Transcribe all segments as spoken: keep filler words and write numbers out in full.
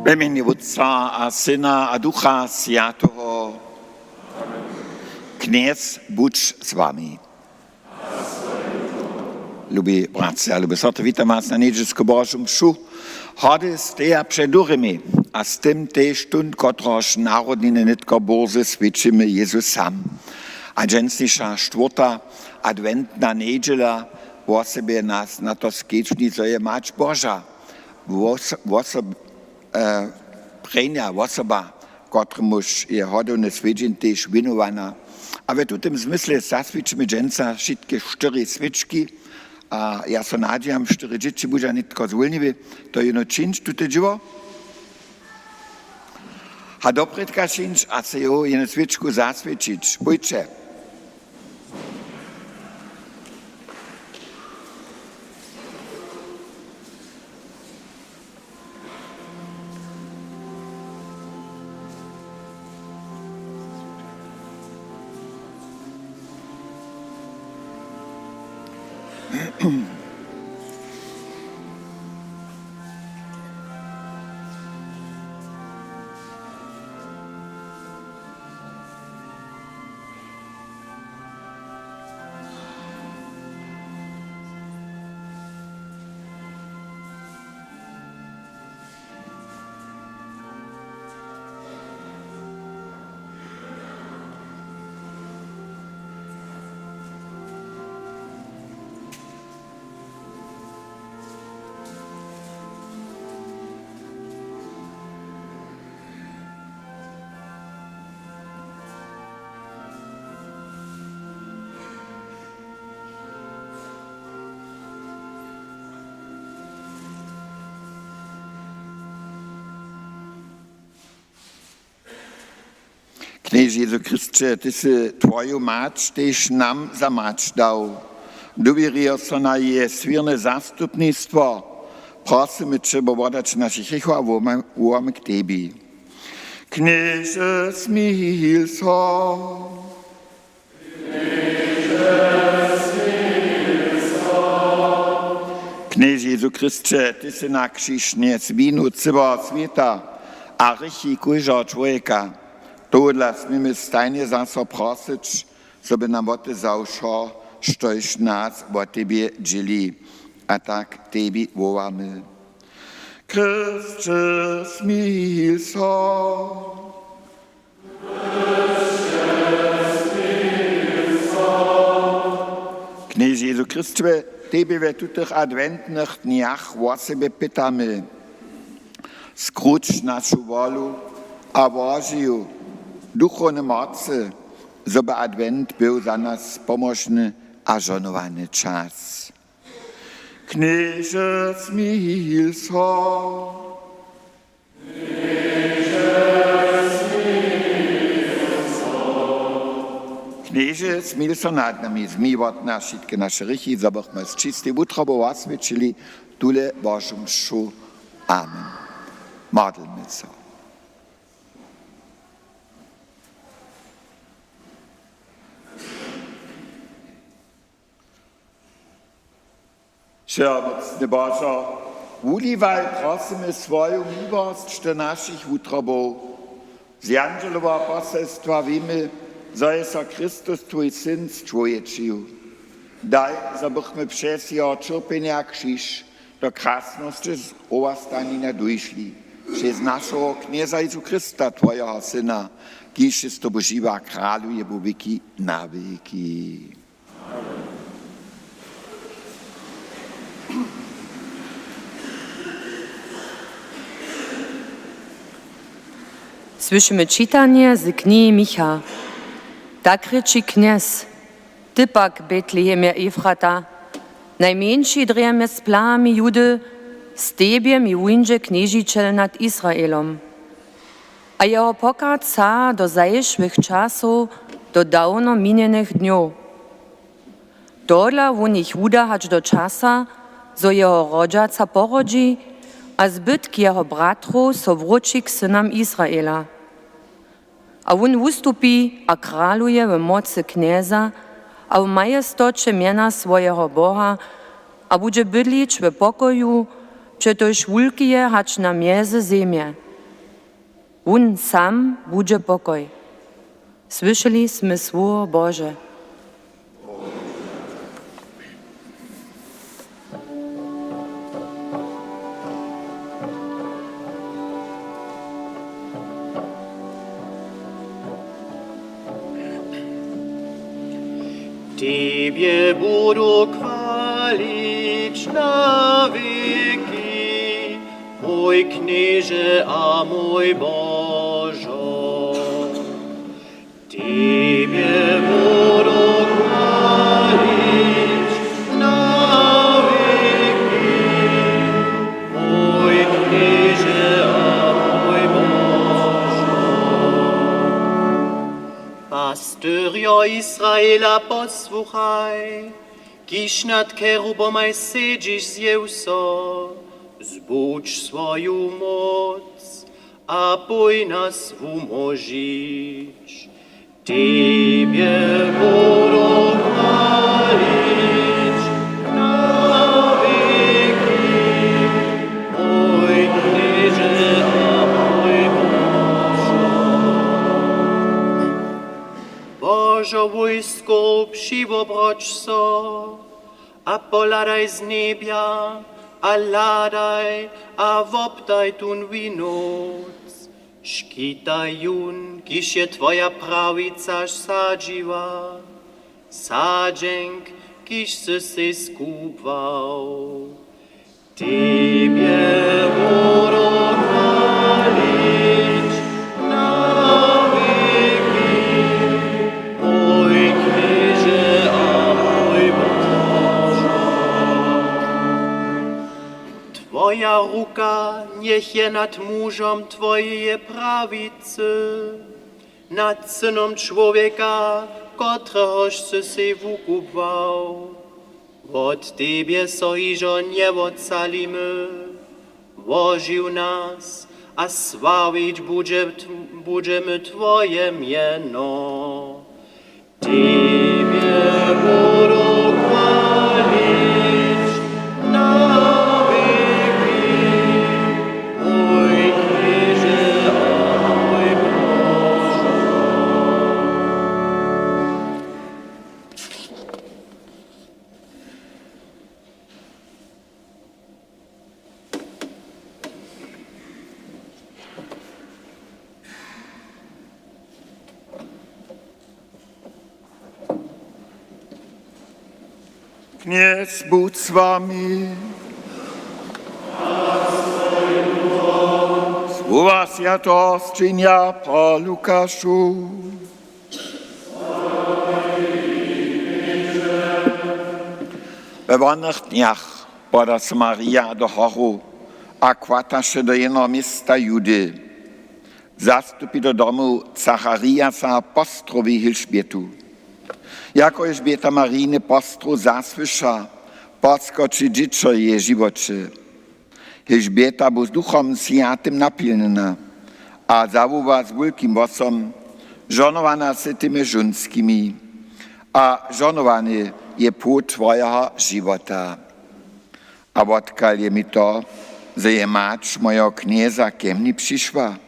We mjenje Wótca a Syna a Ducha Swjateho. Knjez budź z wami. Lubi bratřa, lubi sotry, witam was na njedźelsku Božu mšu. Hody steja před durjemi a z tym tež tón, kotrehož narodniny nětko bórze swjećimy, Jezus sam. A dźensniša štwórta adwentna njedźela wosebje nas na to skedźbni, zo je Mać Boža wos-, wosob-, e, prěnja wosoba, kotremuž je hodowny swjedźeń tež winowana. A w tutym zmysle zaswěćimy dźensa wšitke štyri swěčki. A ja so nadźijam, štyri dźěći budźa nětko zwólniwe to jeno čińć, tute dźěło. A doprědka čińć a sej jednu swěčku zaswěćić. Pójće. Knježe Jezu Chrysće, ty sy twoju mać tež nam za mać dał. Dowěrijo so na jeje swěrne zastupnistwo, prosymy će, bo wodać našich hrěchow a wołamy, wołamy k tebi. Knježe, smil so. Knježe Jezu Chrysće, ty sy na křiž njesł winu cyłeho swěta a hrěchi kóždeho čłowjeka. Tohodla směmy stajnje zaso prosyć, zo by nam wot ty wzał wšo, štož nas wot tebje dźěli. A tak tebi wołamy. Chrysće, smil so. Knježe Jezu Chrysće, tebje w tutych adwentnych dnjach wosebje pytamy, skruć našu wolu a Božeju duchowne mocy, zo by adwent był za nas pomóžny a žohnowany čas. Knježe, smil so. Knježe, smil so nad nami, zmyj wot nas wšitke naše hrěchi, zo bychmy z čistej wutrobou woswjećili tule Božu mšu. Amen. Modlmy so. Wšehomócny Božo, wuliwaj, prosymy, swoju miłosć do našich wutrobow. Z jandźeloweho poselstwa wěmy, zo je so Chrystus, twój Syn, sčłowječił. Daj, zo bychmy přez jeho ćerpjenja a křiž do krasnosće z wowostanjenja dušli. Přez našeho Knjeza Jezu Chrysta, twojeho Syna, kiž je z tobu žiwy a kraluje wo wěki na wěki. Słyšimy čitanje z knihi Micha. Tak rěči Knjez: Ty pak, Betlehemje Efrata, najmjeńši drje mjez plahami Judy, z tebje mi wuńdźe knježićel nad Israelom. A jeho pokaz saha do zašłych časow, do dawno minjenych dnjow. Tohodla wón jich wuda hač do časa, zo jeho rodźaca porodźi, a zbytk jeho bratrow so wróći k synam Israela. A wón wustupi a kraluje w mocy Knjeza a w majestoće mjena swojeho Boha a budźe bydlić w pokoju, přetož wulki je hač na mjezy zemje. Wón sam budźe pokoj. Słyšeli smy słowo Bože. Tebje budu chwalić na wěki, mój Knježe a mój Božo. Tebje budu chwalić na wěki, mój Knježe a mój Božo. Pastyrjo Israela, posłuchaj, kiž nad kerubomaj sedźiš, zjew so, zbudź swoju móc a pój nas wumóžić. Tebje budu chwalić na wěki, mój Knježe a mój Božo. Božo wójskow, přiwobroć so a pohladaj z njebja a hladaj a woptaj tón winowc. Škitaj jón, kiž je twoja prawica sadźiła, sadźenk, kiž sy sej skubłał. Tebje budu chwalić na wěki, mój Knježe a mój Božo. Twoja ruka njech je nad mužom twojeje prawicy, nad synom čłowjeka, kotrehož sy sej wukubłał. Wot tebje so hižo njewotcalimy. Wožiw nas a sławić budźe-, budźemy twoje mjeno. Tebje budu chwalić na wěki, mój Knježe a mój Božo. Knjez budź z wami. Słowa swjateho sćenja po Lukašu. We wonych dnjach poda so Marija do horu a chwata so do jednoho města Judy. Zastupi do domu Zacharijasa a postrowi Elžbětu. Jako Elžběta Marijiny postrow zasłyša, poskoči dźěćo w jeje žiwoće. Elžběta bu z Duchom Swjatym napjelnjena a zawuwa z wulkim hłosom: Žohnowana sy ty mjez žónskimi a žohnowany je płód twojeho žiwota. A wotkal je mi to, zo je mać mojeho Knjeza ke mni přišła?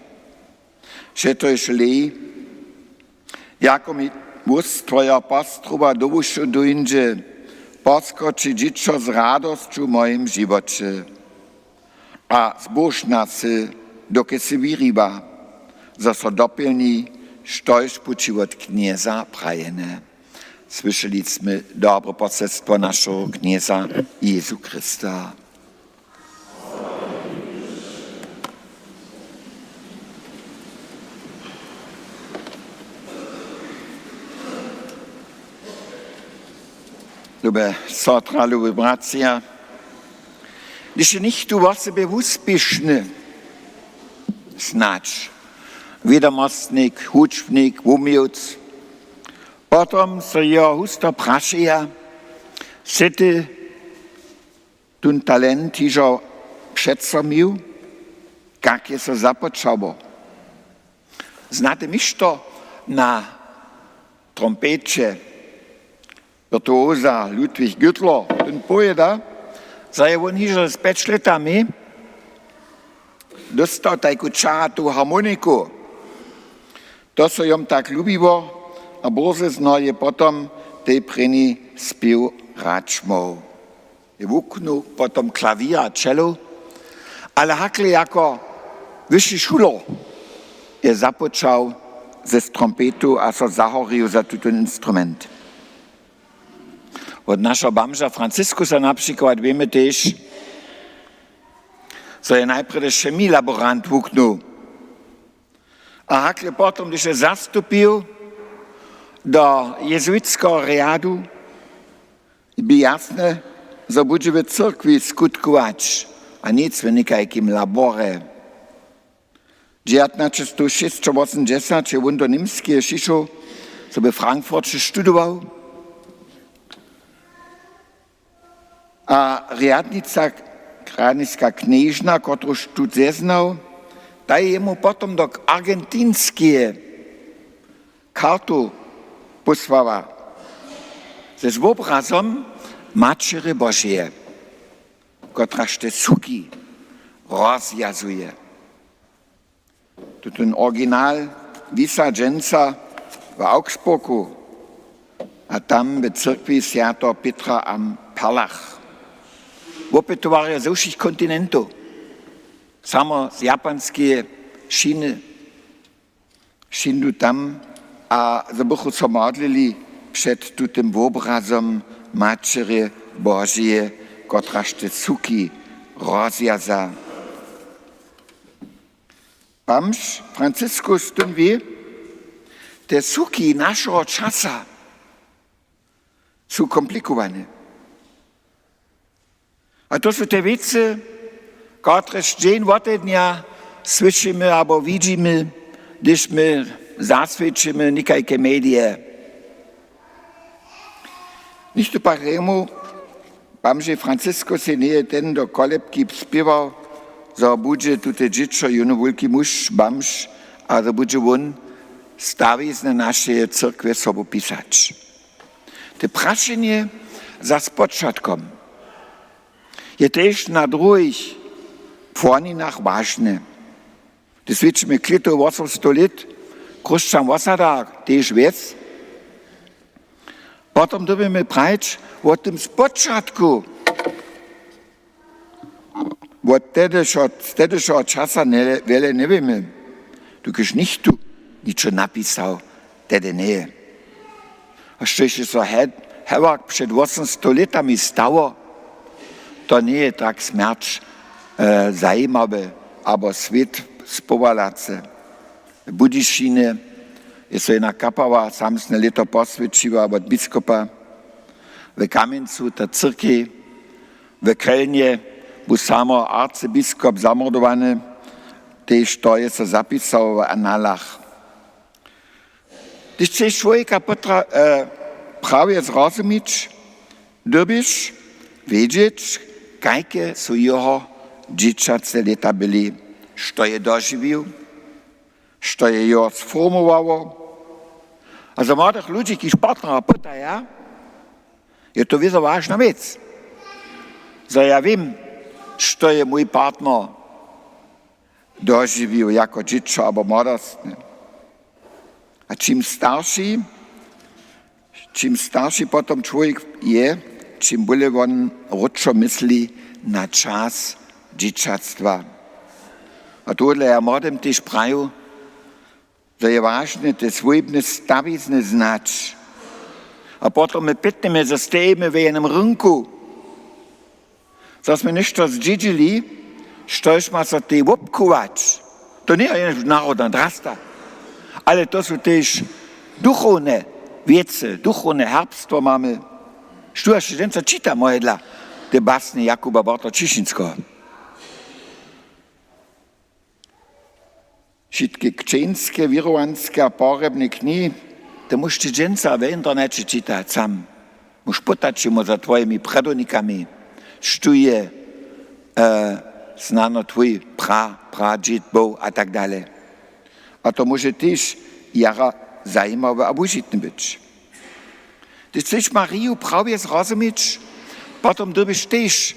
Přetož hlej, jako mi hłós twojeho postrowa do wušow dóńdźe, poskoči dźěćo z radosću w mojim žiwoće. A zbóžna sy, dokelž sy wěriła, zo so dopjelni, štož bu ći wot Knjeza prajene. Słyšeli smy dobre poselstwo našeho Knjeza Jezu Chrysta. Lube sotry, lubi bratřa, hdyž je něchtó wosebje wuspěšny, snadź wědomostnik, hudźbnik, wuměłc, potom so jeho husto prašeja: Sy ty tón talent hižo přeco měł? Kak je so započało? Znate něšto na trompeće? Virtuoza Ludwig Güttler, tón powěda, zo je wón hižo z pjeć lětami dóstał tajku čahatu harmoniku. To so jom tak lubiło a burzeznjo je potom tej prěni spěw radšmoł. Je wuknył potom klawěr a čelow, ale hakle jako wyši šuler je započał ze trompetu a so zahorił za tutón instrument. Wot našeho bamža Franciskusa na přikład wěmy tež, zo je najprjedy chemilaborant wuknył a hakle potom, hdyž je zastupił do jezuitskeho rjadu, je bě jasne, zo budźe w cyrkwi skutkować a nic w někajkim laborje. Dźewjatnaćestowšěsćawosomdźesat je wón do Němskeje přišoł, zo by w Frankfurće študował. A rjadnica, rjadniska knježna, kotruž tu zeznał, ta je jemu potom do Argentinskeje kartu pósłała z wobrazom Maćerje Božeje, kotraž te suki rozwjazuje. Tutón original wisa dźensa w Augsburgu a tam w cyrkwi swjateho Pětra a Perlach. Wopytowarjo ze wšěch kontinentow, samo z japanskeje Činy, wšědnu tam, a zo bychu so modlili před tutym wobrazom Maćerje Božeje, kotraž te suki rozwjaza. Bamž Franciskus tón wě, te suki našeho časa su komplikowane. A to su te wěcy, kotrež dźeń wotednja słyšimy abo widźimy, hdyž my zaswěćimy někajke medije. Nichtó pak jemu, bamžej Franciskusej njeje ten, do kolebki spěwał, zo budźe tute dźěćo jónu wulki muž, bamž, a zo budźe wón stawizny našeje cyrkwje sobu pisać. Te prašenje za spočatkom je tež na druhich płoninach wažne. Hdyž swěćimy klětu wosomstow lět, Chróšćan wosada, tež wěc. Potom dyrbimy prajić wo tym spočatku. Wot tedyšo-, tedyšeho časa nje-, wjele njewěmy, dokelž nichtó ničo napisał, tehdy njeje. A štož je so he-, hewak před wosomstow lětami stało, to njeje tak smjerć, e, zajimawe abo swět spowalace. W Budyšinje je so jedna kapała samsne lěto poswjećiła wot biskopa. W Kamjencu ta cyrkej, w Kelnje bu samo arcybiskop zamordowany, tež to je so zapisało w analach. Hdyž chceš čłowjeka potra-, e, prawje zrozumić, dyrbiš wědźeć, kajke su jeho dźěćace lěta byli, što je dožiwił, što je jeho sformowało. A za młodych ludźi, kiž partnera pytaja, je to wězo wažna wěc. Zo ja wěm, što je mój partner dožiwił jako dźěćo abo młodostny. A čim starši, čim starši potom čłowjek je, čim bóle wón wróćo mysli na čas dźěćatstwa. A tohodla ja młodym tež praju, zo je wažne te swójbne stawizny znać. A potom my pytnjemy, zo stejimy w jenym rynku, zo smy něšto zdźědźili, štož ma so tej wobchować. To njeje jenož narodna drasta, ale to su tež duchowne wěcy, duchowne herbstwo mamy. Štó hašće dźensa čita mojedla te basnje Jakuba Barta Ćišinskeho. Wšitke křćeńske, wěrowanske a pohrebne knihi, te móžeš dźensa w interneće čitać sam. Móžeš pytać jemu za twojimi prědownikami, štó je, e, snano twój pra-, pradźěd był a tak dale. A to móže tež jara zajimawe a wužitne być. Hdyž chceš Mariju prawje zrozumić, potom dyrbiš tež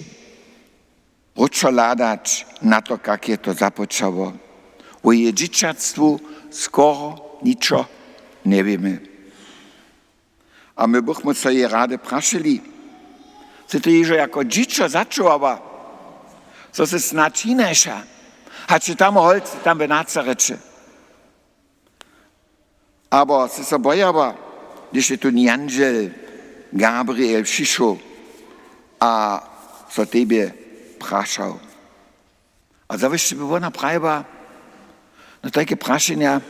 Wróćo hladać na to, kak je to započało. Wo jeje dźěćatstwu skoro ničo njewěmy. A my bychmy so jeje rady prašili: „Sy ty hižo jako dźěćo začuwała? So sy snadź hinaša, hač je tam holcy tam w Nazareće?“ Abo sy so bojała, hdyž je tu jandźel Gabriel přišoł a so tebje prašał? A zawěsće by wona prajiła na tajke prašenja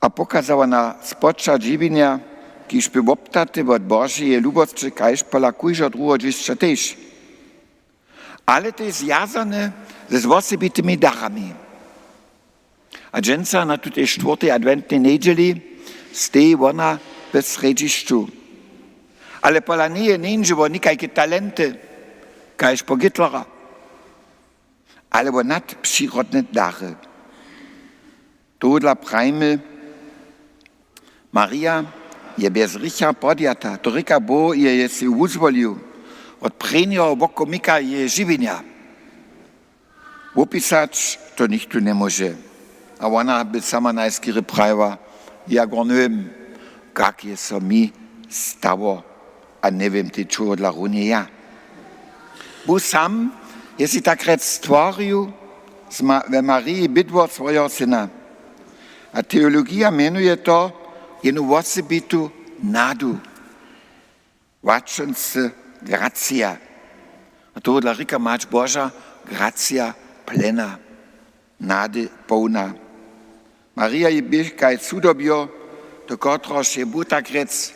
a pokazała na spočatk žiwjenja, kiž bě woptaty wot Božeje lubosće, kaž pola kóždeho druheho dźěsća tež, ale to je zwjazane z wosebitymi darami. A dźensa na tutej štwórtej adwentnej njedźeli steji wona w srjedźišću. Ale pola njeje njeńdźe wo někajke talenty, kaž po Hitlera, ale wo nadpřirodne dary. Tohodla prajimy: Marija je bjez hrěcha podjata, to rěka Bóh, je, je sej wuzwolił wot prěnjeho wokomika jeje žiwjenja. Wopisać to nichtó njemóže. A wona by sama najskerje prajiła: „Ja gor njewěm, kak je so mi stało, a njewěm tež, čohodla runje ja.“ Bóh sam je sej tak rjec stworił z Ma-, we Mariji bydło swojeho syna. A teologija mjenuje to jenu wosebitu nadu. Łaćonce gratia. A tohodla rěka Mać Boža: gratia plena, nady połna. Marija je bě kaž cudobjo, do kotrehož je Bóh tak rjec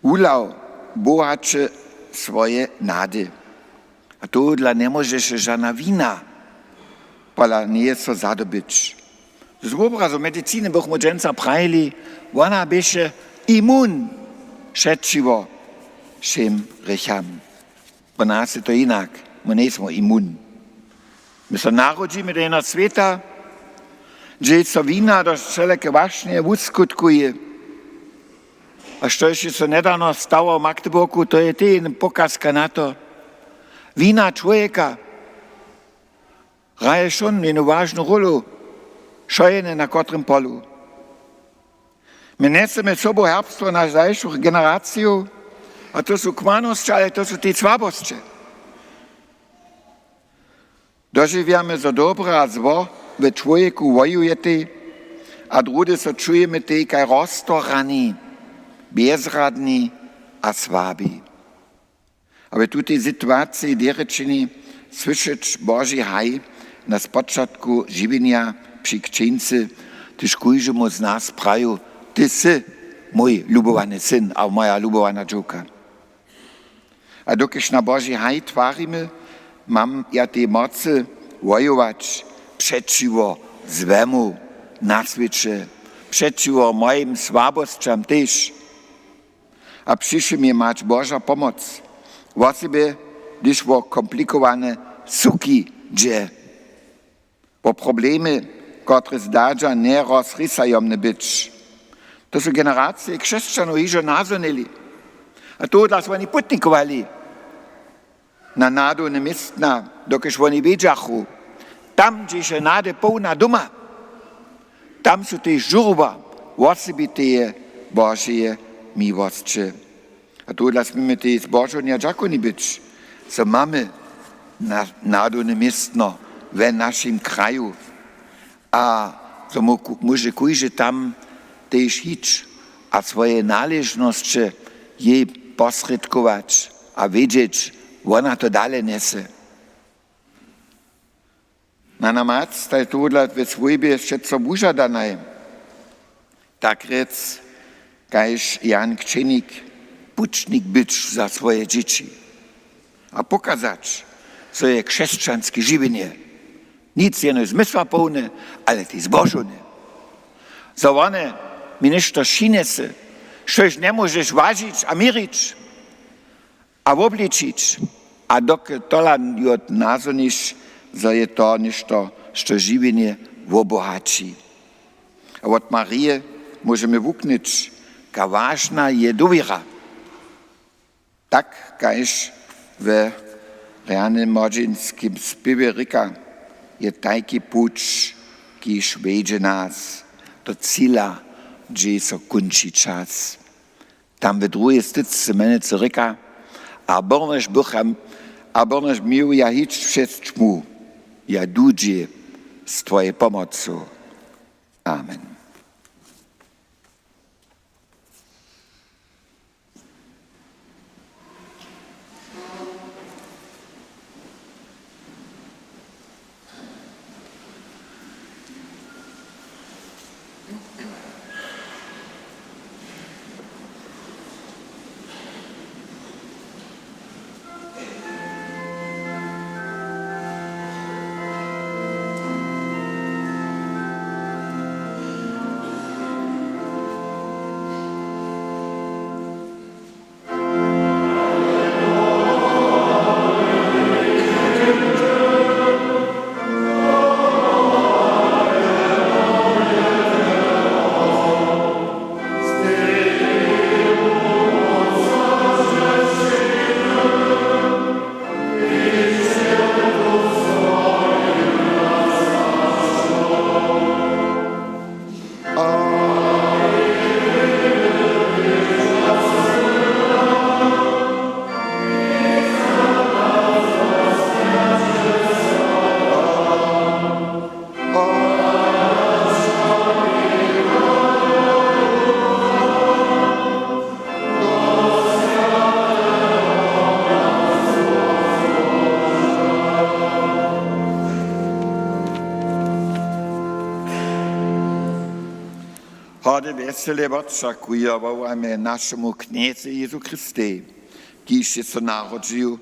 wulał bohaće swoje nady. A tohodla njemóžeše žana wina pola njeje so zadobyć. Z wobrazu mediciny bychmy dźensa prajili: wona běše imun přećiwo wšěm hrěcham. Po nas je to jinak. My njejsmy imun. My so narodźimy do jeneho swěta, hdźež so wina do wšelake wašnje wuskutkuje. A štož je so njedawno stało w Magdeburgu, to je tež jena pokazka na to. Wina čłowjeka hraje wšón jenu wažnu rólu, wšojene na kotrym polu. My njesemy sobu herbstwo na dalšu generaciju, a to su kmanosće, ale to su tež słabosće. Dožiwjamy, zo dobre a zło w čłowjeku wojujetej, a druhdy so čujemy tež kaž roztorhani, bjezradni a słabi. A w tutej situaciji derje čini słyšeć Boži haj na spočatku žiwjenja při křćeńcy, hdyž kóždemu z nas praju: „Ty sy mój lubowany syn a moja lubowana dźowka.“ A dokelž na Boži haj twarimy, mam ja tež mocy wojować přećiwo złemu na swěće, přećiwo mojim słabosćam tež. A přiši mi Mać Boža pomoc, wosebje hdyž wo komplikowane suki dźe, wo problemy, kotrež zdadźa njerozrisajomne być. To su generacije křesćanow hižo nazhonili. A tohodla su woni putnikowali na nadowne městna, dokelž woni wědźachu, tam, hdźež je nady połna doma, tam su tež žurba wosebiteje Božeje miłosće. A tohodla směmy tež zbožowni a dźakowni być, zo mamy na-, nadowne městno we našim kraju. A zo mó-, móže kóždy tam tež hić a swoje naležnosće jej posrědkować a wědźeć, wona to dale njese. Na namaz staj tohodla we swójbje wšetco wužadanaj. Tak rjec, kaž Jan Křćenik, pućnik być za swoje dźěći a pokazać, zo je křesćanske žiwjenje nic jenož zmysłapołne, ale tež zbožowne. Zo wone mi něšto přinjese, štož njemóžeš wažić a měrić a woblečeć, a dokelž tola jod nazhoniš, zo je to něšto, što žiwjenje wobohaći. A wot Marije móžemy wuknyć, kak wažna je dowěra. Tak kaž We rjanym młodźinskim spěwje rěka je tajki puć, kiž wjedźe nas do cila, hdźež so kónči čas. Tam we druhej styčce mjenicy rěka: A bornjež bycham, a bornjež měł ja hić přez ćmu, ja dudźi z twojej pomocu. Amen. Hody wjesele wočakujo wołajmy našemu Knjezej Jezu Christej, kiž je so narodźił,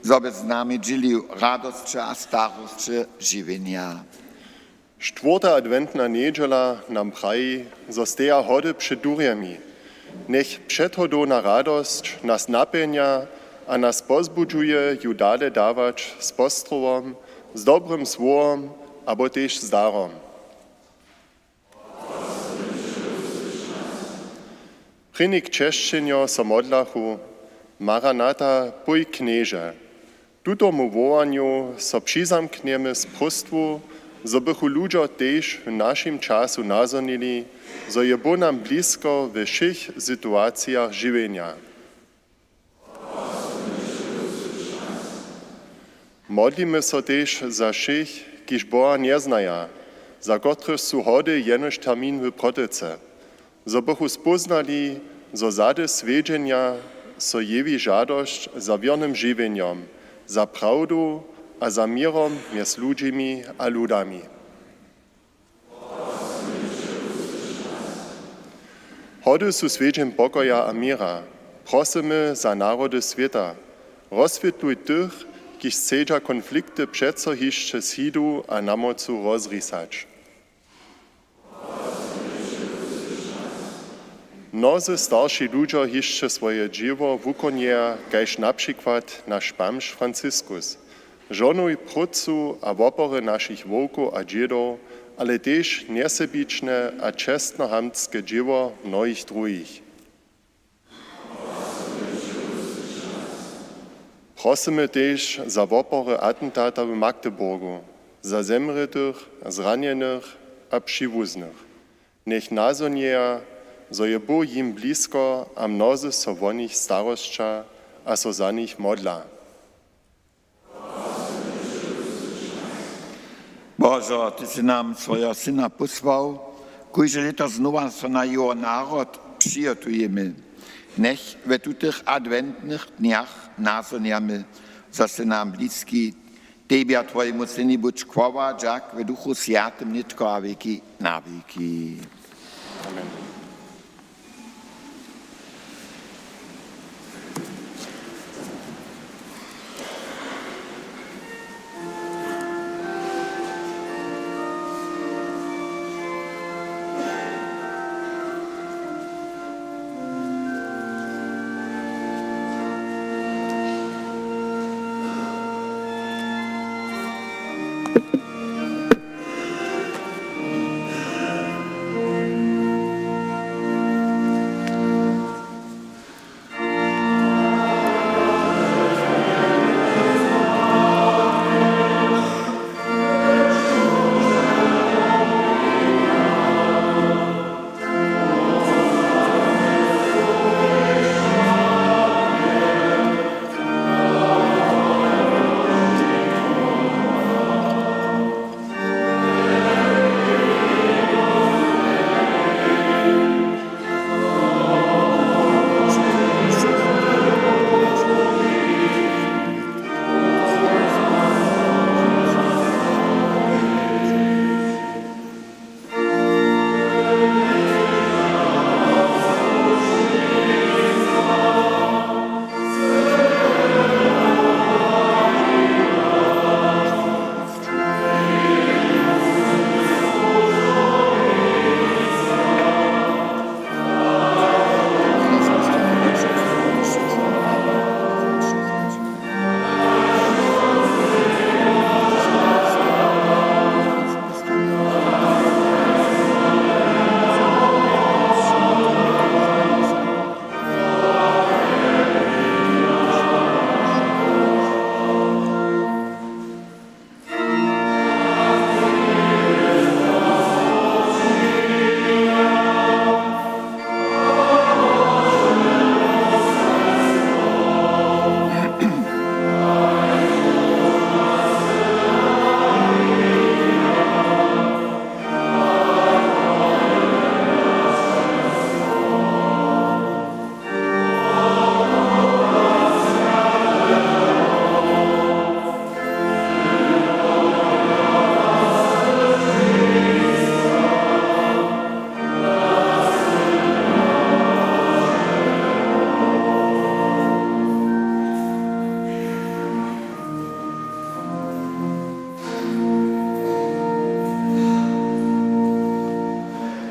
zo by z nami dźělił radosće a starosće žiwjenja. Štwórta adwentna njedźela nam praji, zo steja hody před durjemi. Njech předhodowna radosć nas napjenja a nas pozbudźuje ju dale dawać z postrowom, z dobrym słowom abo tež z darom. Prěni křesćenjo so modlachu: Maranata, pój Knježe. Tutomu wołanju so přizamknjemy z próstwu, zo bychu ludźo tež w našim času nazhonili, zo je Bóh nam blisko we wšěch situacijach žiwjenja. Modlimy so tež za wšěch, kiž Boha njeznaja, za kotrychž su hody jenož termin w protyce, zo bychu spóznali, zo zady swjedźenja so jewi žadosć za wěrnym žiwjenjom, za prawdu a za měrom mjez ludźimi a ludami. Hody su swjedźeń pokoja a měra. Prosymy za narody swěta. Rozswětluj tych, kiž chcedźa konflikty přeco hišće z hidu a namocu rozrisać. Mnozy starši ludźo hišće swoje dźěło wukonjeja, kaž na přikład naš bamž Franciskus. Žonuj prócu a wopory našich wowkow a dźědow, ale tež njesebične a čestnohamtske dźěło mnohich druhich. Prosymy tež za wopory atentata w Magdeburgu, za zemrětych, zranjenych a přiwuznych. Njech nazhonjeja, zo je Bóh jim blisko a mnozy so wo nich starosća a so za nich modla. Božo, ty sy nam swojeho Syna pósłał, kóžde lěto znowa so na jeho narod přihotujemy. Njech we tutych adwentnych dnjach nazhonjamy, zo sy nam bliski. Tebi a twojemu Synu budź chwała, dźak we Duchu Swjatym, nětko a wěki na wěki. Amen.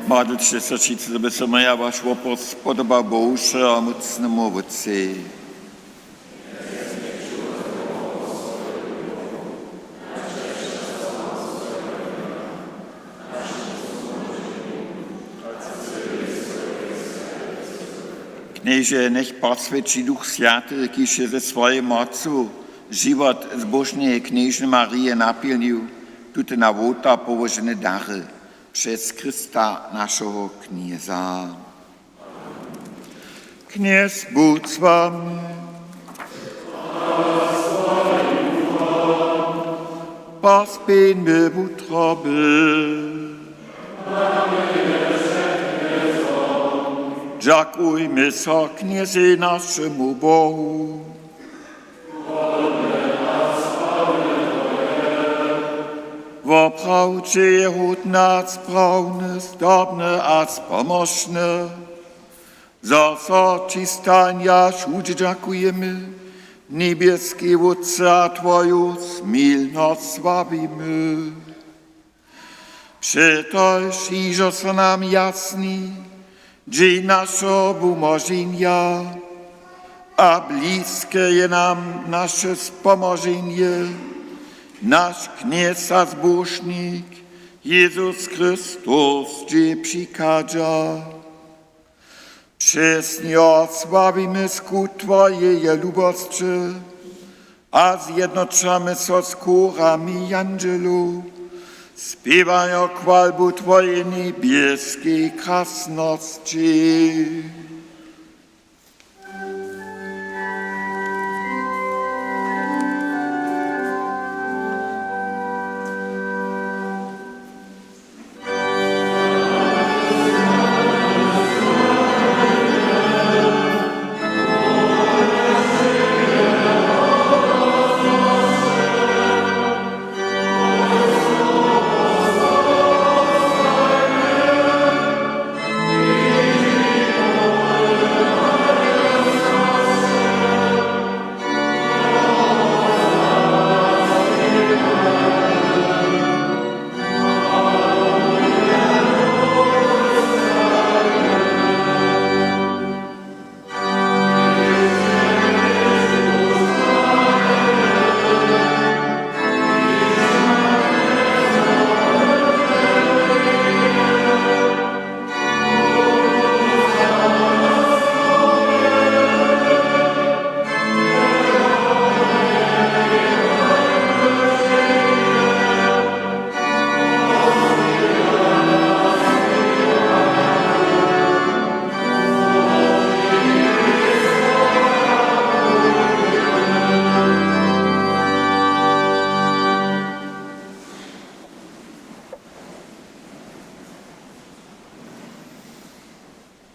Modlće so wšitcy, zo by so moja waš wopor spodobał Bohu, wšemócnemu Wótcej. Knježe, njech poswjeći Duch Swjaty, kiž je ze swojej mocu žiwot zbóžneje knježny Marije napilnił, tute na wołtar połožene dary přez Chrysta, našeho Knjeza. Knjez budź z wami. Pospěńmy wutroby. Dźakujmy so Knjezej, našemu Bohu. Woprawdźe je hódne a sprawne, zdobne a spomožne, zo so ći stajnje a wšudźe dźakujemy, njebjeski Wótče, a twoju smilnosć sławimy. Přetož hižo so nam jasni dźeń našeho wumóženja a bliske je nam naše spomóženje, naš Knjez a Zbóžnik Jezus Chrystus dźě přichadźa. Přez njeho sławimy skutk twojeje lubosće a zjednoćamy so z chórami jandźelow, spěwajo chwalbu twojej njebjeskej krasnosći.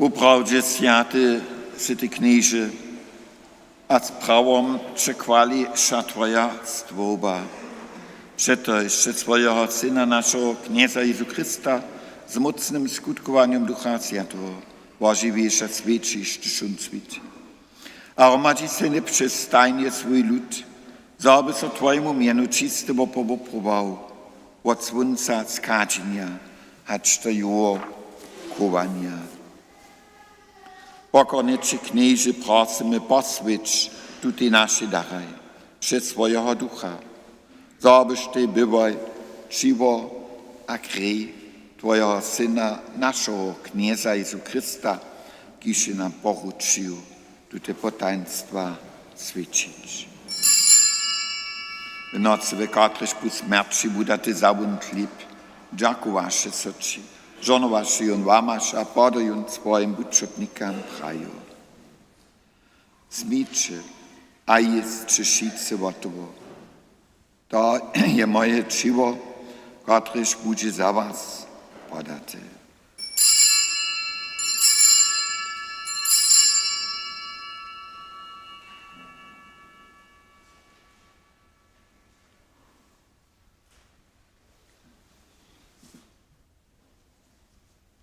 Woprawdźe swjaty sy ty, Knježe, a z prawom přechwali wša twoja stwórba. Přetož sy swojeho Syna, našeho Knjeza Jezu Chrysta, z mócnym skutkowanjom Ducha Swjateho wožiwiš a swjećiš, hdyž wón swěći. A hromadźiš sej njepřestajnje swój lud, zo by so twojemu mjenu čisty wopr-, wopr-, woprawdźował, wot słónca schadźenja hač do jeho chowanja. Pokornje će, Knježe, prosymy, poswjeć tutej našej daraj přez swojeho Ducha, zo byštej byłoj ćěło a krej twojeho Syna, našeho Knjeza Jezu Chrysta, kiž je nam poručił tute potajnstwa swjećić. W nocy, w kotrejž bu smjerći budate zawón chlěb, dźakowaše so ći, žohnowaše jón, łamaše a poda jón swojim wučobnikam, prajo: Wzmiće a jěsće wšitcy wot toho. To je moje ćěło, kotrež budźe za was podate.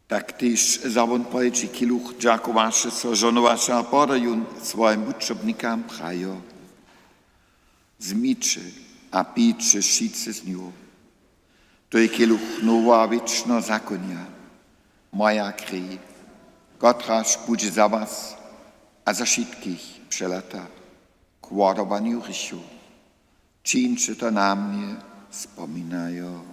Tak tež zawón po jědźi keluch, dźakowaše so, žohnowaše a poda jón swojim wučobnikam, prajo: Wzmiće a pijće wšitcy z njeho. To je keluch noweho a wěčneho zakonja, moja krej, kotraž budźe za was a za wšitkich přelata k wodobanju hrěchow. Čińće to na mnje spominajo.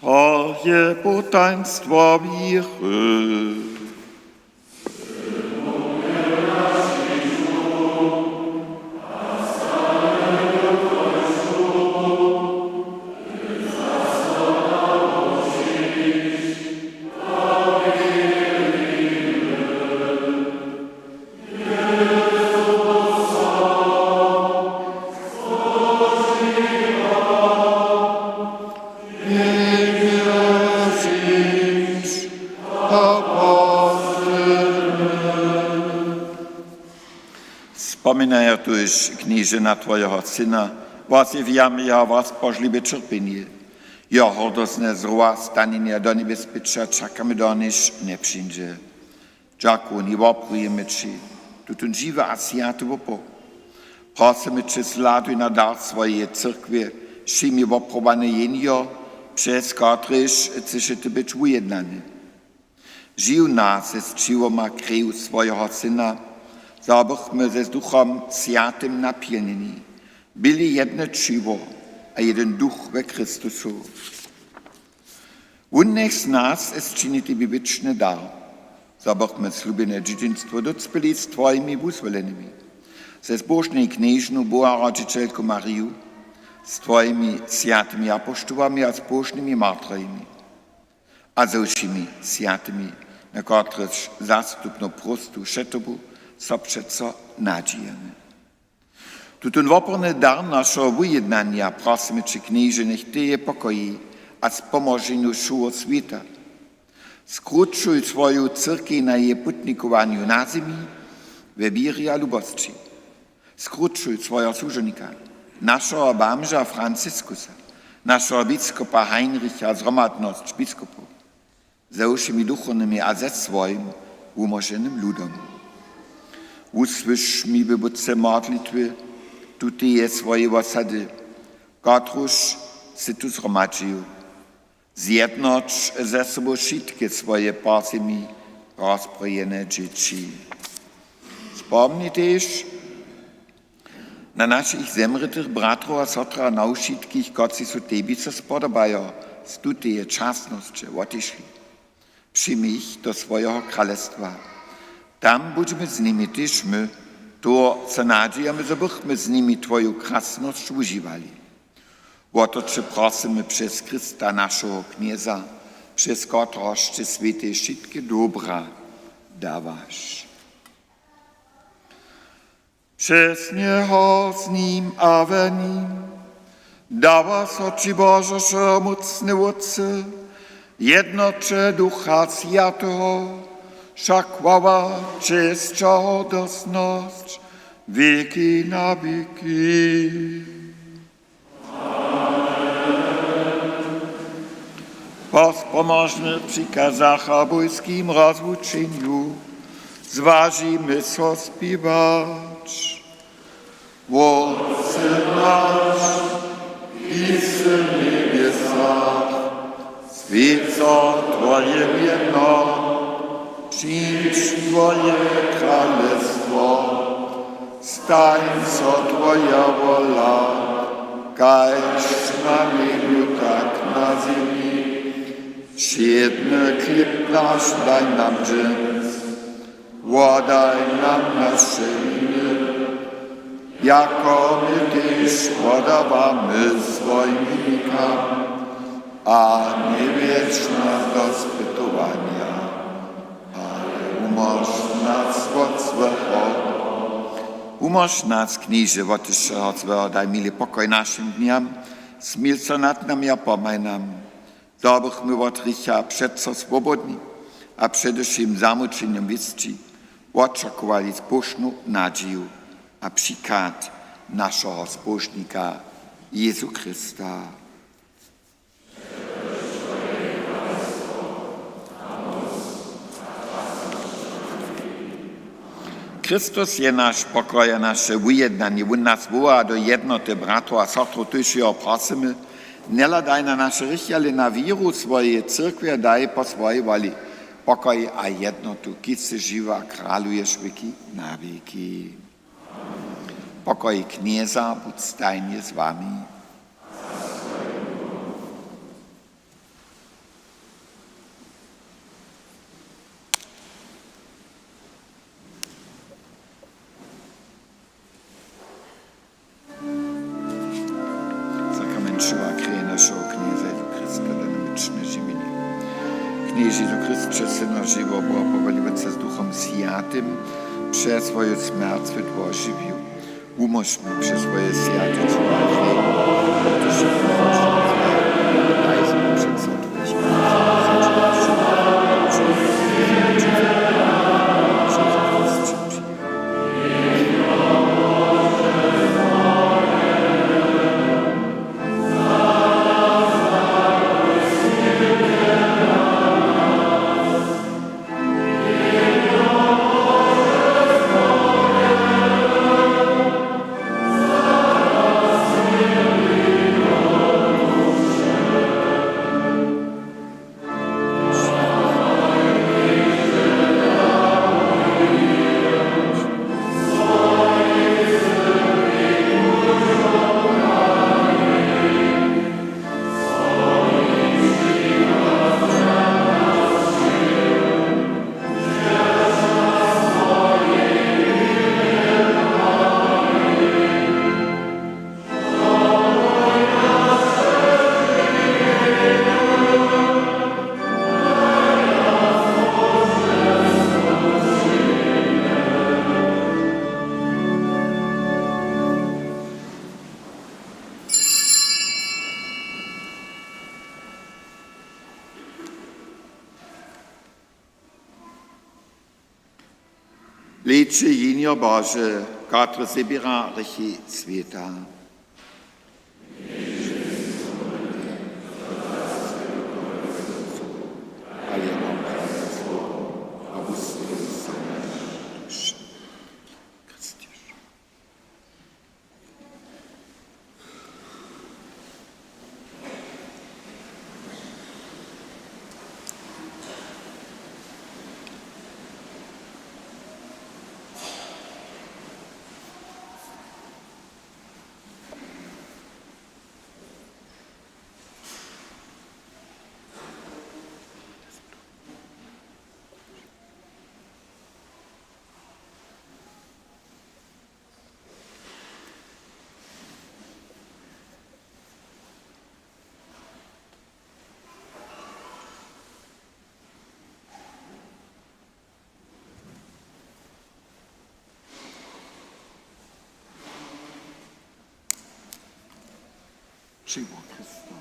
To je potajnstwo wěry. Spominajo tuž, Knježe, na twojeho syna, wozjewjamy jeho wospožliwe ćerpjenje, jeho hordostne zrowastanjenje do njebjezpěća, čakamy, donež njepřińdźe. Dźakowni woprujemy ći tutón žiwy a swjaty wopor. Prosymy će, zhladuj na dar swojeje cyrkwje, přijmi woprawdane jehnjo, přez kotrež chceše ty być wujednany. Žiw nas z ćiwom a kreju swojeho syna, zo bychmy z Duchom Swjatym napjelnjeni, byli jedne ćiwo a jeden duch we Chrystusu. Wón njech z nas sčini tebi wěčny dar, zo bychmy slubjene dźěćinstwo docpěli z twojimi wuzwolenymi, ze zbožnej knježnu Boha rodźićelku Mariju, z twojimi swjatymi apoštołami a zbožnymi martrjemi a ze wšěmi swjatymi, na kotrychž zastupnu prostu wšetobu so přeco nadźijemy. Tutón woporny dar našeho wujednanja prosymy će, Knježe, njech teje pokoji a spomoženju wšeho swěta. Skrućuj swoju cyrkej na jeje putnikowanju na zemi we wěrje a lubosći. Skrućuj swojeho słužebnika, našeho bamža Franciskusa, našeho biskopa Heinricha, zhromadnosć biskopow, ze wšěmi duchownymi a ze swojim wumóženym ludom. Wusłyš mi, Wótče, modlitwy tuteje swojej wosady, kotruž sy tu zhromadźił. Zjednoć ze sobu wšitke swoje po zemi rozprojene dźěći. Spomni tež na našich zemrětych bratrow a sotra, na wšitkich, kotřiž su tebi so spodobajo, z tuteje časnosće wotišli. Přijmi jich do swojeho kralestwa. Tam budźemy z nimi tež my. To so nadźijamy, zo bychmy z nimi twoju krasnosć wužiwali. Wo to će prosymy přez Chrysta, našeho Knjeza, přez kotrehož će swětej wšitke dobra dawaš. Přez njeho, z nim a w nim dawa so ći, Božo wšehomócny Wótče, w jednoće Ducha Swjateho, wša chwała, česć a hordosnosć, wěki na wěki. Po spomožnych přikazach a bójskim rozwučenju zwažimy so spěwać. Wótče naš, kiž sy w njebjesach, swjeć so twoje mjeno, přińdź twoje kralestwo, stań so twoja wola, kaž na njebju, tak na zemi. Wšědny chlěb naš daj nam dźens, wodaj nam naše winy, jako my tež wodawamy swojim winikam, a njewjedź nas do spytowanja, ale wumóž nas wot złeho. Wumóž nas, Knježe, wot wšeho złeho, daj miłi pokoj našim dnjam, smil so nad nami a pomhaj nam, zo bychmy wot hrěcha přeco swobodni a před wšěm zamućenjom wěsći wočakowali spóšnu nadźiju a přichad našeho Spožnika Jězu Chrysta. Chrystus je naš pokoj a naše wujednanje. Wón nas woła do jednoty. Bratrow a sotro, tuž jeho prosymy, njehladaj na naše hrěchy, ale na wěru swojeje cyrkwje daj po swojej woli pokoj a jednotu, kiž sy žiwy a kraluješ wěki na wěki. Pokoj Knjeza budź stajnje z wami. Sakrament ćěła a krjeje našeho Knjeza Jezu Chrysta, da nam wěčne žiwjenje. Knježe Jezu Chryst, přez Syna žiweho Boha, powołił sej z Duchom Swjatym, přez swoju smjerć swět wožiwił. Wumóž mi přez swoje swjate ćěło a krjeje, daj mi před so twojich Hlejće, Jehnjo Bože, kotrež zběra hrěchi swěta. Ćěło Chrysta.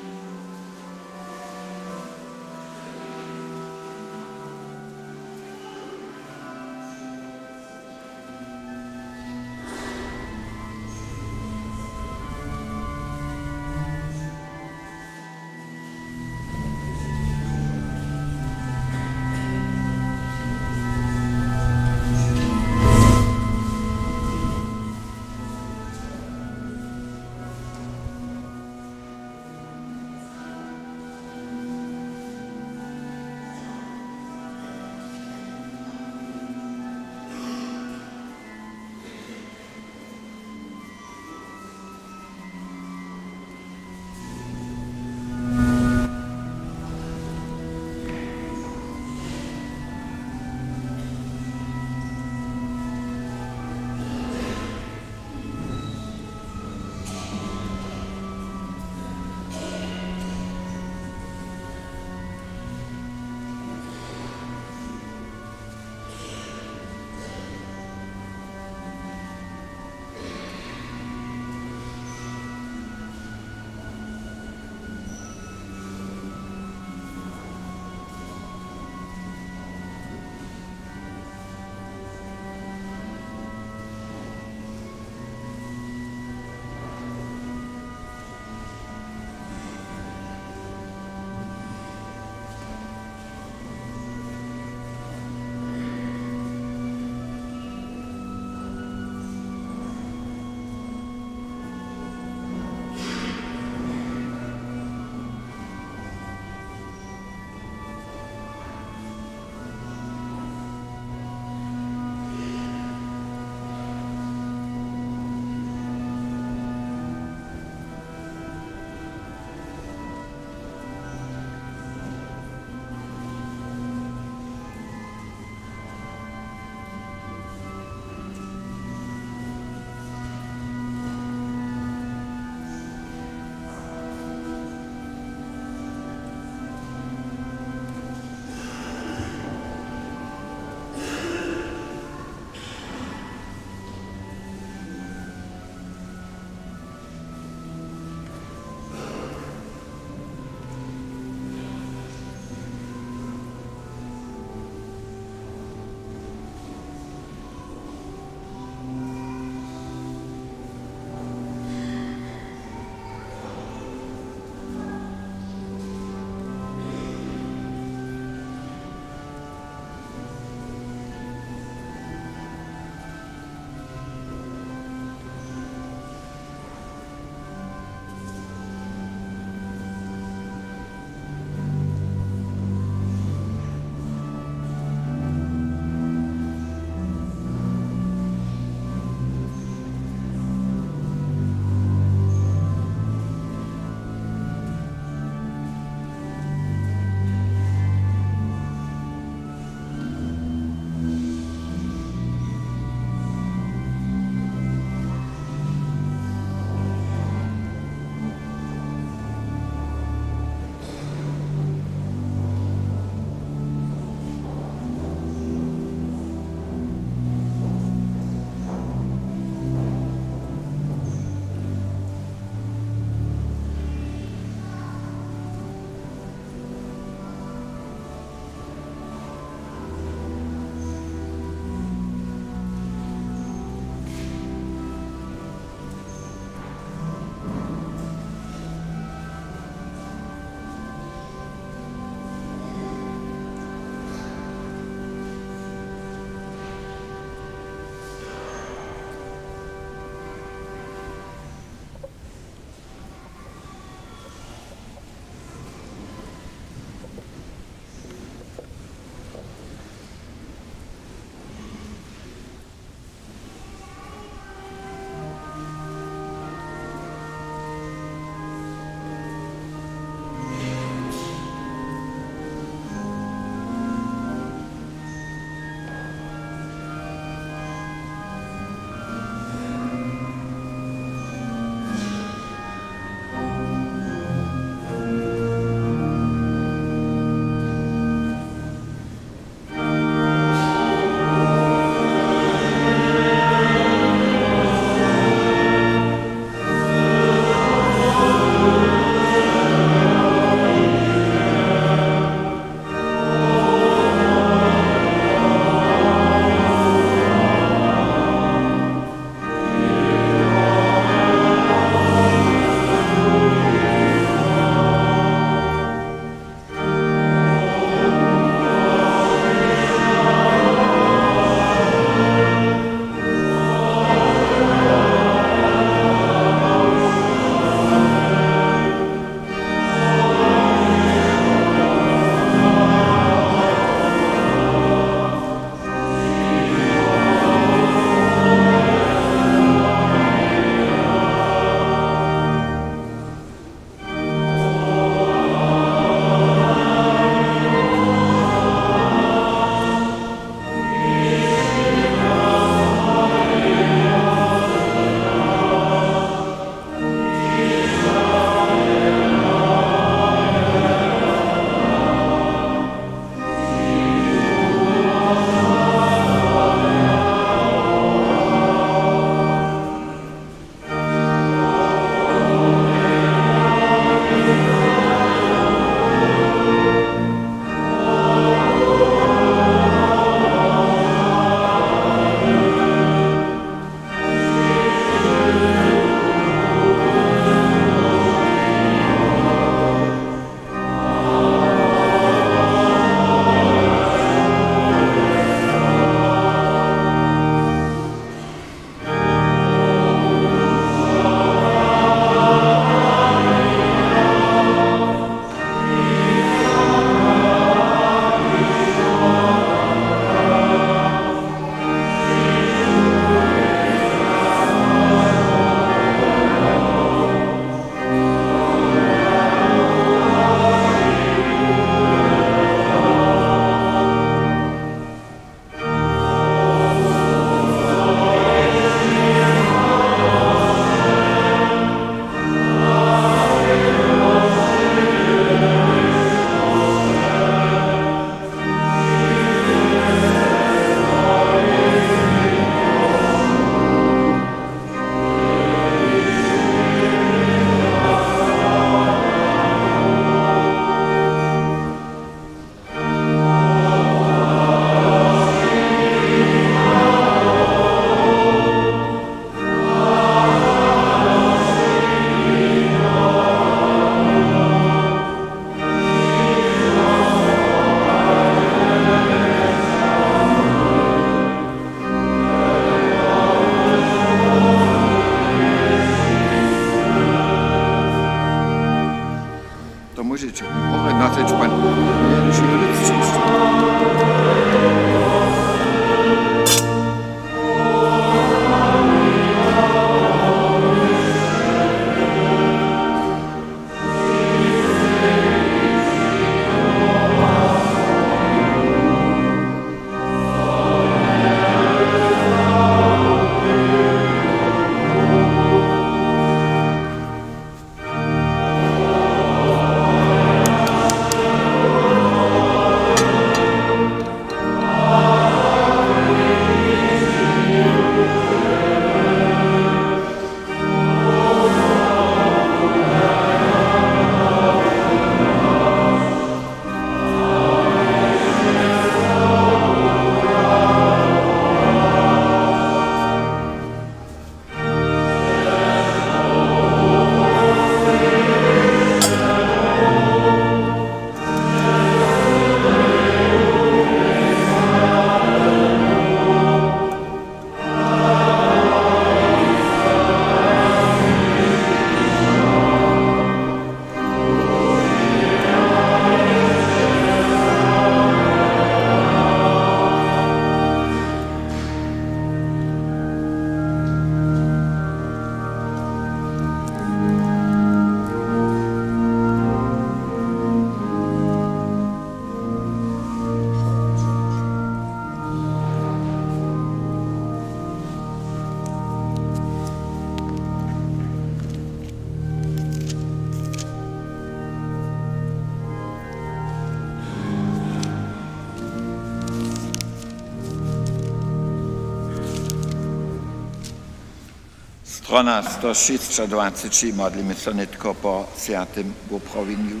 Strona sto šěsćadwaceći, modlimy so nětko po swjatym woprawjenju.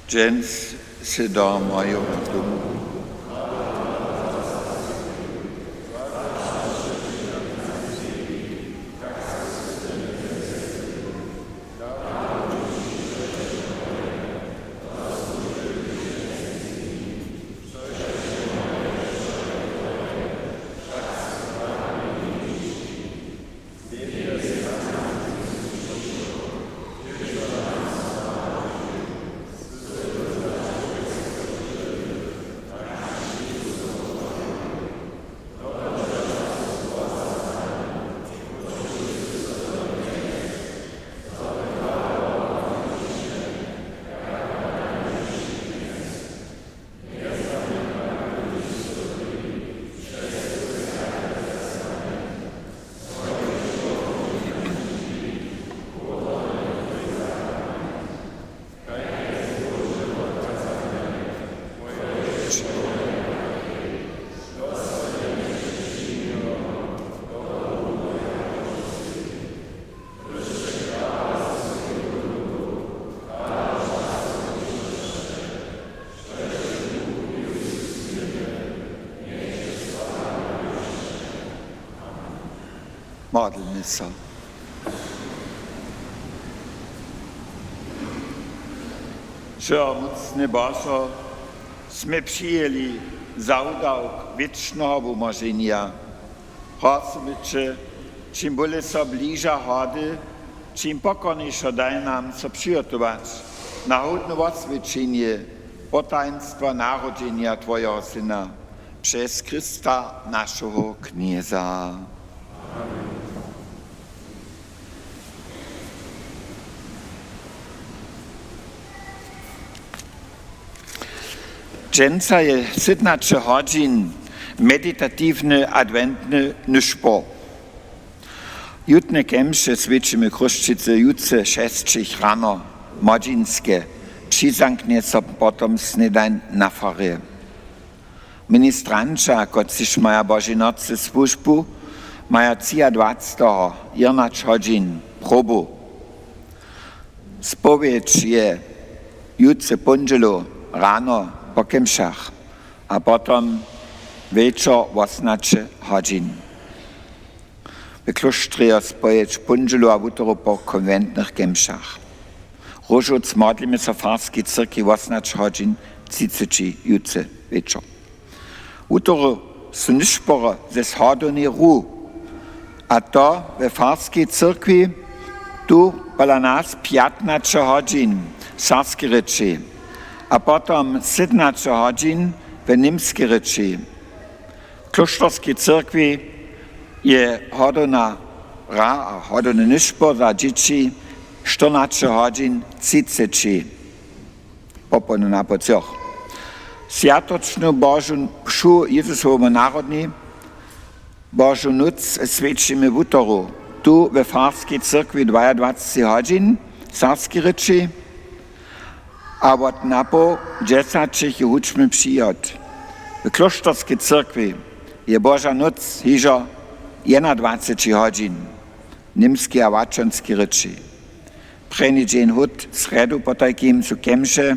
Dźens sy do mojeho domu. Modlmy so. Wšehomócny Božo, smy přijeli zawdawk wěčneho wumóženja. Prosymy će, čim bóle so bliža hody, čim pokornišo daj nam so přihotować na hódne woswjećenje potajnstwa narodźenja twojeho Syna přez Chrysta, našeho Knjeza. Dźensa je sytnaće hodźin, meditatiwny adwentny nyšpor. Jutne kemše swjećimy Chrósćicy jutře šesćich rano, młodźinske, přizanknje so potom snědań na farje. Ministranća, kotřiž maja Božej nocy słužbu, maja třiadwaceteho, jěrnaće hodźin, probu. Spowědź je jutře póndźelu rano po kemšach a potom wječor wosomnaće hodźin. W klóštrje je spowědź póndźelu a wutoru po konwentnych kemšach. Róžowc modlimy so w farskej cyrkwi wosomnaće hodźin třiceći jutře wječor. Wutoru su nyšpory ze shodownej ru, a to we farskej cyrkwi, tu pola nas pjatnaće hodźin w serbskej rěči a potom sytnaće hodźin w němskej rěči. W klóšterskej cyrkwi je hodowna ra a hodowny nyšpor za dźěći štyrnaće hodźin třiceći popołdnju na po třoch. Swjatočnu Božu mšu Jězusowemu narodni, Božu nóc, swjećimy wutoru, tu we farskej cyrkwi dwajadwaceći hodźin w serbskej rěči, a wot napoł dźesaćich je hudźbny přihod. W klóšterskej cyrkwi je Boža nóc hižo jednadwaceći hodźin w němskej a łaćonskej rěči. Prěni dźeń hut, srjedu potajkim, su kemše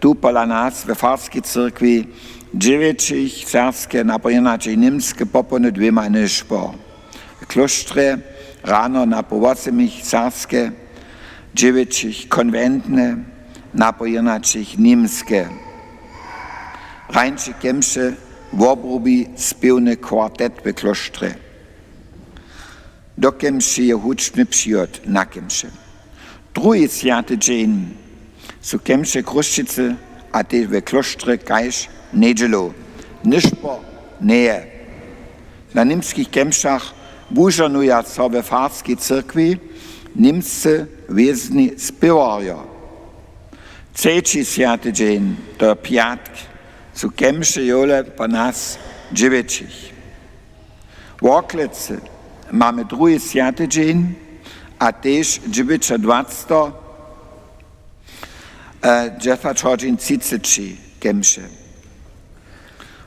tu pola nas we farskej cyrkwi, dźewjećich serbske, napoł jědnaćich němske, popołdnju dwěmaj nyšpor. W klóštrje rano napoł wosomich serbske, dźewjećich konwentne, napoł jědnaćich němske. Rańše kemše wobrubi spěwny kwartet w klóštrje. Do kemši je hudźbny přihod na kemše. Druhi swjaty dźeń su kemše w Chrósćicy a tež we klóštrje kaž njedźelu. Nyšpor njeje. Na němskich kemšach wužohnuja so we farskej cyrkwi němscy wězni spěwarjo. Třeći swjaty dźeń, to je pjatk, su kemše jewle po nas dźewjećich. W Worklecy mamy druhi swjaty dźeń a tež dźewjećadwaceteho, e, dźesać hodźin třiceći. kemše.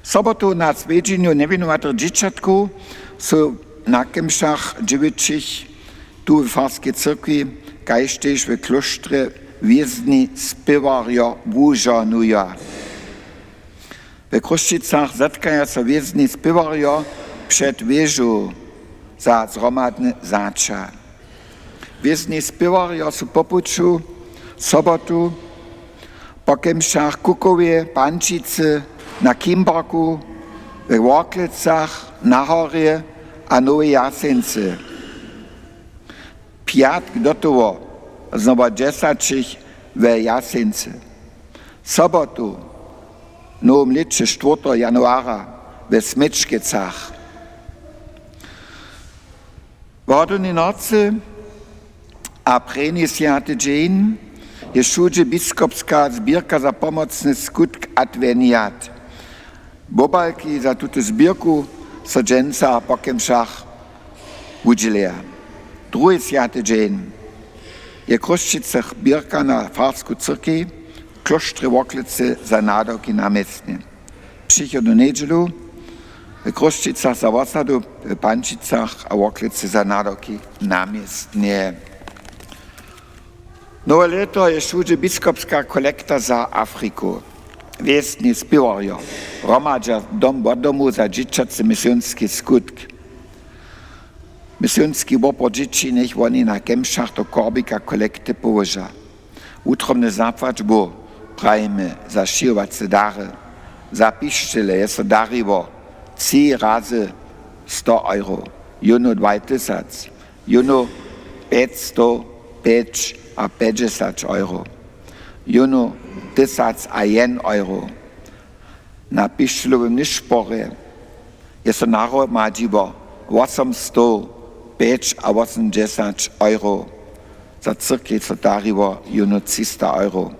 Sobotu na swjedźenju njewinowatych dźěćatkow su na kemšach dźěwićich tu w farskej cyrkwi, kaž tež w klóštrje wězni spěwarjo wužohnuja. We Chrósćicach zetkaja so wězni spěwarjo před wěžu za zhromadne zaća. Wězni spěwarjo su po puću sobotu po kemšach w Kukowje, Pančicy, na Kimberku, we Worklecach, na Horje a Nowej Jaseńcy. Pjatk do toho znowa dźesaćich we Jaseńcy. Sobotu w nowym lěće, štwórteho januara, we Smyčkecach. W hodownej nocy a prěni swjaty dźeń je wšudźe biskopska zběrka za pomocny skutk Adveniat. Wobalki za tutu zběrku so dźensa po kemšach wudźěleja. Druhi swjaty dźeń je w Chrósćicach zběrka na farsku cyrkej, w klóštrje Worklecy za nadawki na městnje. Přichodnu njedźelu w Chrósćicach za wosadu, w Pančicach a Worklecy za nadawki na městnje. Nowe lěto je wšudźe biskopska kolekta za Afriku. Wězni spěwarjo hromadźa dom wot domu za dźěćacy misionski skutk. Misionski wopor dźěći njech woni na kemšach do korbika kolekty połoža. Wutrobny zapłać bu, prajimy, za šihowace dary. Za pišćele je so dariło tři razy sto euro, jónu dwaj tysac, jónu pjećstowpjećapjećdźesat euro, jónu tysac a jen euro. Na pišćelowym nyšporje je so nahromadźiło wosomstowpjećawosomdźesat euro. Za cyrkej so dariło jónu třista euro.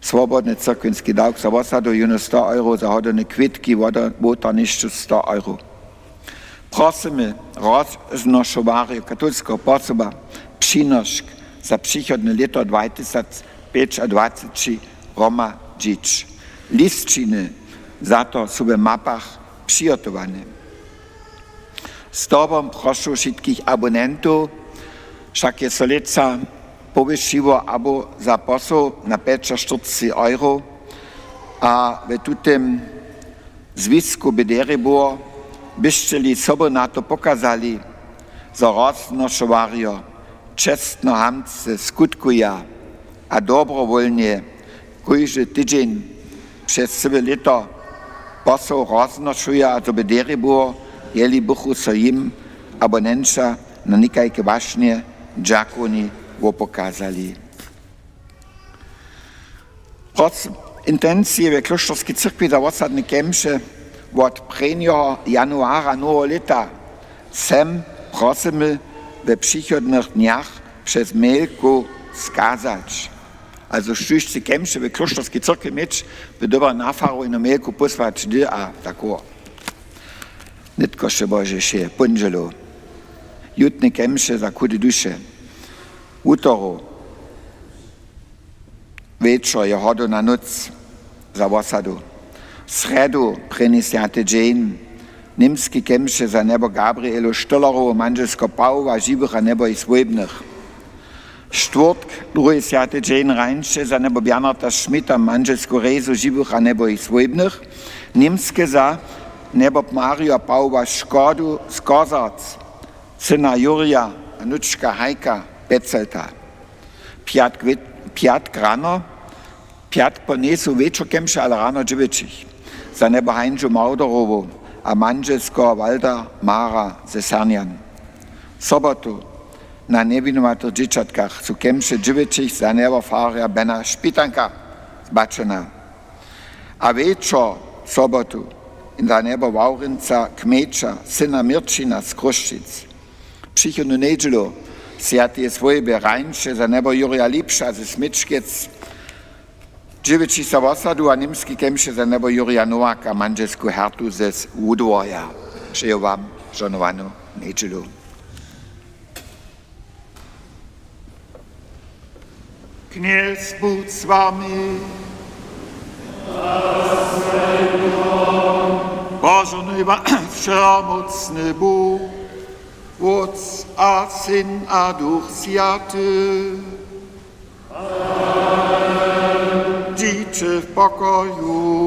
Swobodny cyrkwinski dawk za wosadu jónu sto euro, za hodowne kwětki, woda-, wołtarnišću sto euro. Prosymy roznošowarjow katolskeho posoba přinošk za přichodne lěto dwaj tysac pjećadwaceći hromadźić. Lisćiny za to su w mapach přihotowane. Zdobom prošu wšitkich abonentow, wšak je so lětsa powyšiło abo za posoł na pjećaštyrceći euro a w tutym zwisku by derje było, byšće-li sobu na to pokazali, zo roznošowarjo čestnohamtsce skutkuja a dobrowólnje kóždy tydźeń přez cyłe lěto posoł roznošuja, a zo by derje było, jeli bychu so jim abonenća na někajke wašnje dźakowni wopokazali. Proc intencije we klóšterskej cyrkwi za wosadne kemše wot prěnjeho januara noweho lěta sem prosymy we přichodnych dnjach přez mailku skazać. Also štóž chce kemše we klóšterskej cyrkwi měć, by dyrbał na faru jednu mailku pósłać, hdy a takowo. Nětko sće Božeše, póndźelu. Jutne kemše za chude duše. Wutoru wječor je hodowna nóc za wosadu. Srjedu, prěni swjaty dźeń, němske kemše za njebo Gabrielu Štolarowu, mandźelskeho Pawoła, žiwych a njebojich swójbnych. Štwórtk, druhi swjaty dźeń, rańše za njebo Bernarda Schmidta, mandźelsku Rezu, žiwych a njebojich swójbnych. Němske za njebo Marju a Pawoła Škodu z Kozarc, syna Jurja a nučka Hajka Petzelta. Pjatk wě-, pjatk rano, pjatk po njejsu wječor kemše, ale rano dźěwićich. Za njebo Hańžu Mauderowu a mandźelskeho Walda Mara ze Sernjan. Sobotu na njewinowatych dźěćatkach su kemše dźěwićich za njebo fararja Bena Špitanka z Baćona. A wječor sobotu za njebo Wawrjenca Kmejča, syna Měrćina z Chrósćic. Přichodnu njedźelu swjateje swójby rańše za njebo Jurja Lipša ze Smyčkec, dźěwićich za wosadu a němske kemše za njebo Jurja Nowaka, mandźelsku Hertu ze Wudworja. Přeju wam žohnowanu njedźelu. Knjez budź z wami. Požohnuj wam wšehomócny Bóh, Wótc a Syn a Duch Swjaty. Dźiće w pokoju.